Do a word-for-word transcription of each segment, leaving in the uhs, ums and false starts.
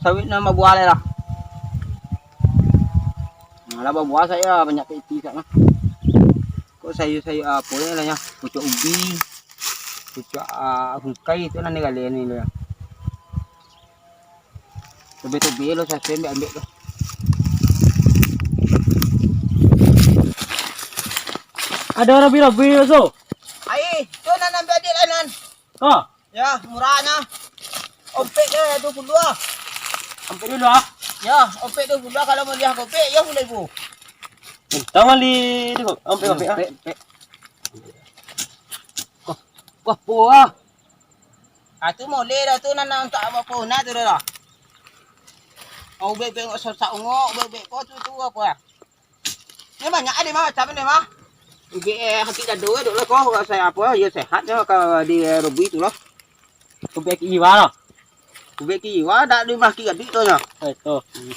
Sawit nan babuah lai lah. Nah, lah babuah sayo banyak piti sak mah. Kok sayur-sayur apo ni lah nyo? Pucuak ubi, pucuak, ah, hungkai tu nan digaleh ni lah. Tobe-tobe lo sasuai ambiak-ambiak tu. Ado rabi-rabi tu. Ai, tu nan ambiak adik lah nan. Oh. Ya, murah nah. Ompek je dua puluh ah. Ompek dulu ah. Ya, ompek dua puluh ah, kalau mau liah kopek, ya puluah ribu. Entah mali tu, ompek-ompek ah. Ompek, ompek. Wah, wah, puah. Ah, tu moleh dah tu, nan, nan tak apa-apa, nah tu dah. Mau ubek-ubek ngok sosak ngok, ubek-ubek ko tu, tu apa ah? Ni banyak ah, di mah, macam ni mah. Ubek, eh, sakik dado, eh, dok lah ko, kalau saya apa, ya sehat je, kalau di, eh, Robui tu lah. Ubek kiwa lah. Ubek kiwa, dak di mah kiwa dik tu nya. Eh, tu. Hmm.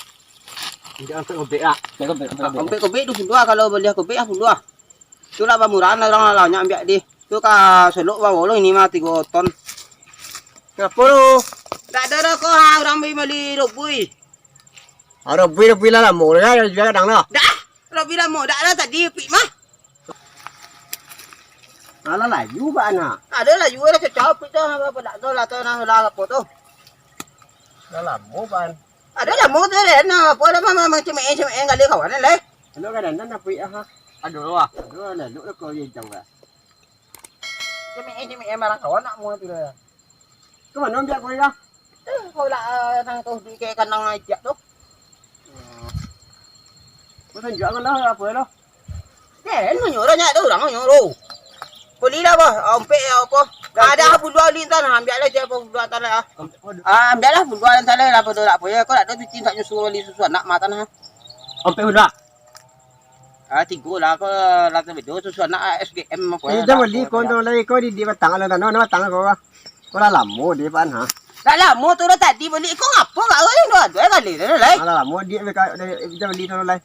Dia angkat kobek lah. Dia kobek, kobek, kobek. Angkat kobek tu puluah, kalau beli kobek ah puluah. Tu lah bamurahan lah urang lah, nyo ambiak di. Tu ka Solok bawa lo ini mah tigo ton. Kenapa tu? Dak ada dah ko ha, urang beli, beli Robui. Ah, Robui, Robui lah lamo lah, jual kadang lah. Dah, Robui lamo, dak ada tadi pik mah. Alah layu ba anak. Ada layu ada cocok pik tu, apa dak tu lah tu nah lah apa tu. Dah lamo ban. Ada lamo tu deh, nah, apa dah mah mah cemeh-cemeh gali kawan leh. Anu kadang-kadang nak pik ah. Aduh lah. Aduh lah, lu kau ye jang lah. Cemeh-cemeh marah kawan nak mua tu lah. Ka mano ambiak kuih lah? Eh, kau lah, eh, nang tu, di kek kandang aja tu. Kau tunjuk kan lah, apa lo? Den, manyuruh nyak tu, urang manyuruh. Beli lah, bah, ompek ya apa? Ada puluah lintah, nah, ambiak lah je puluah lintah lah. Ah, ambiak lah puluah lintah lah, apa tu, apa ya? Kau nak tu cuci, tak nyusu, beli susu anak, matan, ha? Ompek puluah. Ah, tigo lah, kau lah tu bedo, susu anak, S G M apa ya? Dah beli, kau tu lah, kau di, di batang lah, tanah, batang kau lah. Kau lah lamo dia, pan, ha? Dah lamo tu dah tadi beli, kau ngapo kau ni, dua, dua kali dah, lai? Alah, lamo dia, dia, dia beli tu, lai.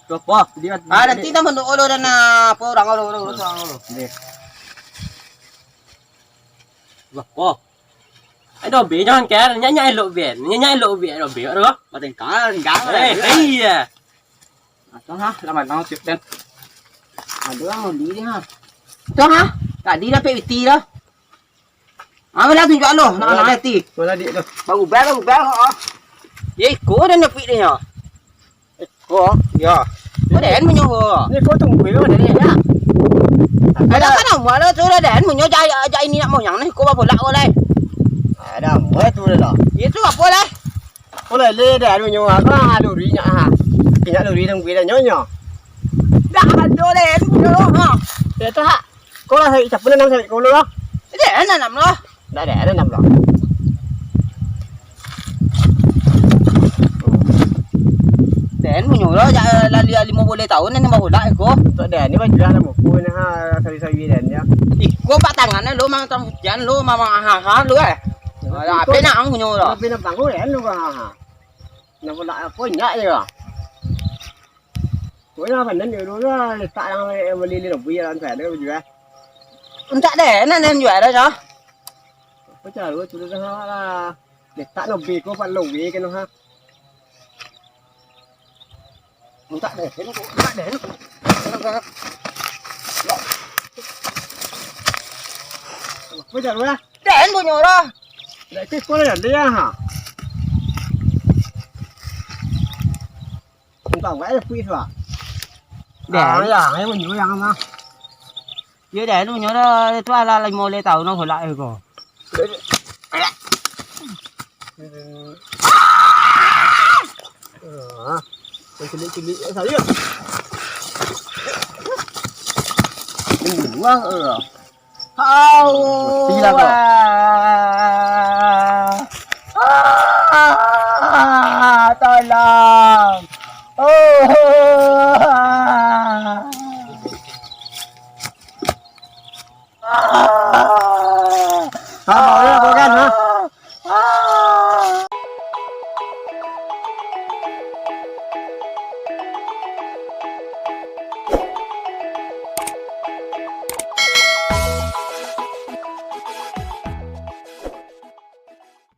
Tu apa? Dia, ah, dia, nanti dia. Tambah doa lo dan apa orang lo, lo, lo, orang lo. Dia. Apa? Aduh, be, jangan care. Nyak, nyak elok, be. Nyak, nyak elok, be. Aduh, be, aduh. Batengkang, tengkang. Eh, iya. Atau ha, lah matang siap den. Aduh, mau di ha. Tu ha, tadi dapek piti dah. Ah, mana tunjuk alo, nak nak hati. Mana dia tu? Baru bel, baru bel, ha. Ya, iko dah nepik dia. Iko, ya. Kau den munyo ko. Ni kau tunggu yo dari ya. Ada kan nama lo tu dah den munyo jai jai ini nak moyang ni, iko babolak ko lai. Ada, mulai tu dah. Itu apa lai? Mulai le dah, aduh, nyawa aku, ah, luri nyak, ah. Nyak luri nang gue dah nyonyo. Dah, aduh, le, aduh, ha. Ya, tu, ha. Kau lah, sawit siapa nanam sawit kau lah? Dia nanam lah. Dah, dah, nanam lah. Den, munyo lah, ja-, lah li-, limo boleh tahun ni baru lah, iko. Untuk den, ni baju lah, buku ni, ha, sawi-sawi den, ya. Iko, pak tangan lo, mang tang hujan lo, mama, ha, ha, lo, eh. Alah, ape nak ang punyo lah. Tapi nak tangguh kan lu, ha. Nak pula apa nyak je lah. Kau lah pandai ni dulu lah, letak yang beli lima ribu ya, kan saya ada baju lah. Entak deh, nak nem jual dah, cah. Apa cara tu dah lah. Letak no beko pak lowe kan ha. Entak deh, entak deh. Apa cara lah? Den punyo lah. Dah ke sekolah dah dia ha. Entah enggak ada kuis lah. Den. Ah, ya, ayo punyo yang mana? Yo, den punyo dah, tu ala lima belas tahun dah holak ko. Ah, cilik-cilik sayo. Wah, eh. Au. Mati lah kau. Ah, tolong. Oh. Ah. Ah,